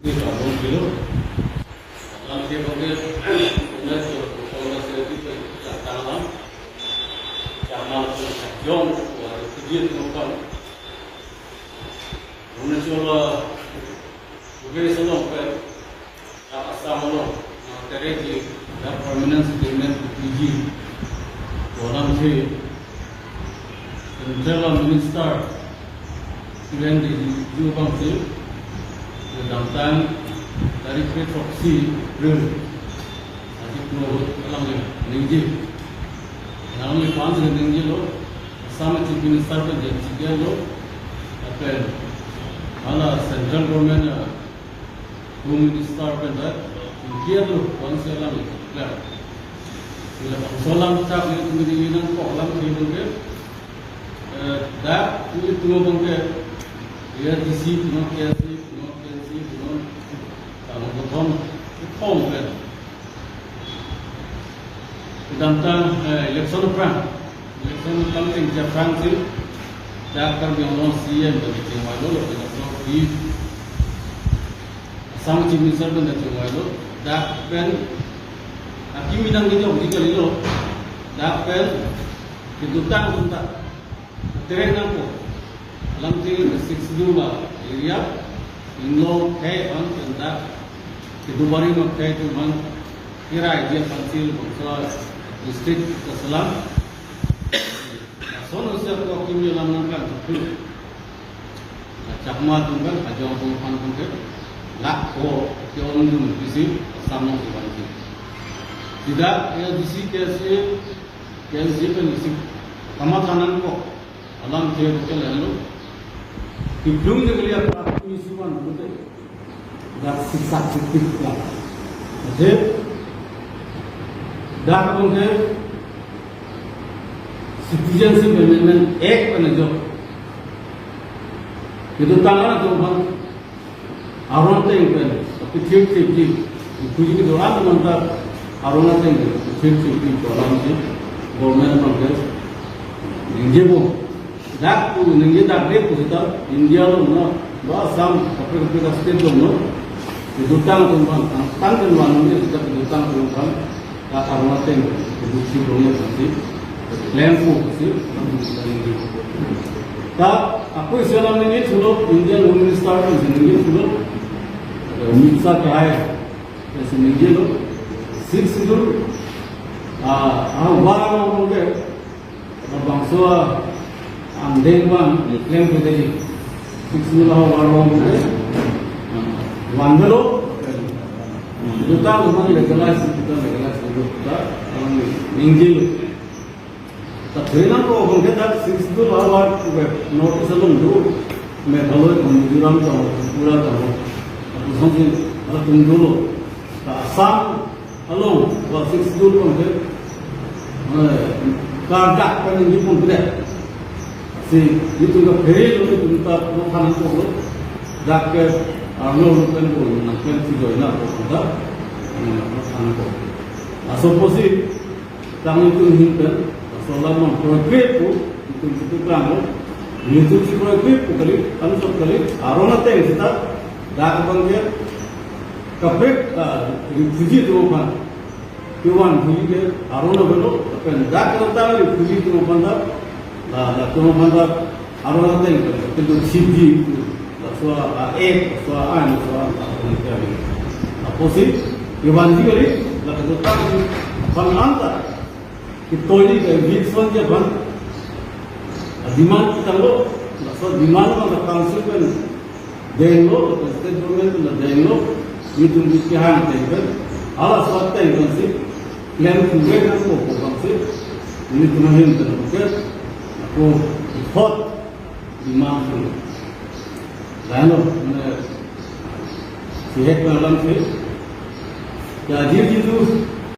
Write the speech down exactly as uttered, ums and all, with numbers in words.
Ni kamu bilo. Alam ke bangke, unai sur, unai sur di pe, datang alam. Jamal sur, jong, wa, kejit, numpang. Unai sur, wa, bukan selong pe, ya, Assam along, na, teregi, ya, permanent settlement, P G. Dolam si, Central Minister, Kiren Rijiju abang si, kedamtang tarik kre throksi April, aji puno ahut alangli ningje. Alangliphan si ningjelo, Assam Chief Minister pen jengsi kelo, lapen hala Central Government, uh, Home Minister pen ta, ingkir lo, kwan si alangli, klar. Sila bangso alam chak ni tumi di inang kok alam kiri bangke, eh, dak tumi tumi bangke, A R D C, tumi K S A, tumi K S A, tumi tanggung kethom, kethom pen. Kedamtang, eh, election aphrang, election aphrang ting aphrang si, dak Karbi Anglong C E M pen chingvailo, lapen laso pi Assam Chief Minister pen chingvailo, dak pen, akimi nangjok ji kalilo, dak pen, kedotang atum ta, terek nangpo. Alam ting Sixth Schedule area, Inglong khei aphan pen dak, kedobari ma khei atum aphan, kirai ji aphan si bangso district kaselam. Lason usia ko kimi alam nangklang. Chakma atum kan, Hajong atum aphan atum ke, lak ko, ke on dun, isi, Assam along si vanji. Sida, ya, D C, K S A, K S A pen isi, kamatha nangkok, alam ke, ke lelo. Kiplung de kali apa, isi van, betul. Dak siksak siktik ya. Jadi, dak mungkin Citizenship Amendment Act pen ajok. Itu tangan atum aphan aron ateng pen, tapi thip thip ji. Itu ji doran mantap aron ateng pen, thip thip ji doran ji. Government mungkin ningje bo. Dak pu ningje dak de pu sita India along no, ba Assam, kaprek kaprek state along no. Kedotang atum aphan, tan tan van ningje sita kedotang atum aphan, dak aron ateng, kedotsi dong ya kasi, plan pu kasi, ta, ako isi alam ningje thulo, Indian Home Minister ningje thulo, Amit Shah kahai, kasi ningjelo, Sixth Schedule, ah, ah, war along ke, labangso angdeng abang, claim ke tadi. Sixth Schedule havar along ke. Van belo. Duta abang legalize, duta legalize, duta, abang ningje. Ta train ko abang ke dak Sixth Schedule havar, North East along do. Meghalaya, Mizoram, Tripura, atum si, atum dolo. Ta Assam along, ba Sixth Schedule along ke, eh, kardak pen ningje pon kre. Si, itum kaphere lo, itum ta lo khanang ko lo. Dak ke, arlo lo pen ko, nang pen si join na ko, dak, eh, lo khanang ko. Laso apotsi, tang itum ahin pen, laso alam nangproyek pu, itum itum klang lo. Itum si proyek pu kali, kan sok kali, aron ateng sita, dak abang ke, kaprek, ah, refugee atum aphan. Kevan huji ke aron avelo, lapen dak kata refugee atum aphan ta, la, la atum aphan ta aron ateng, kedotsi ji, laso a-act, laso a-ain, laso a, la, la, la, apotsi, kevan ji kali, la kedotang ji, aphan anta, ketoi ji ke eviction ji aphan, demand ketanglo, laso demand aphan ta council pen, denglo, state government la denglo, itum kehang ateng pen, halaso ateng pen si, plan program nangpo pu abang si, itum ahin pen ke, ako hot demand pen. Lahenlo, mane, sihek na alam si, ya, di, di tu,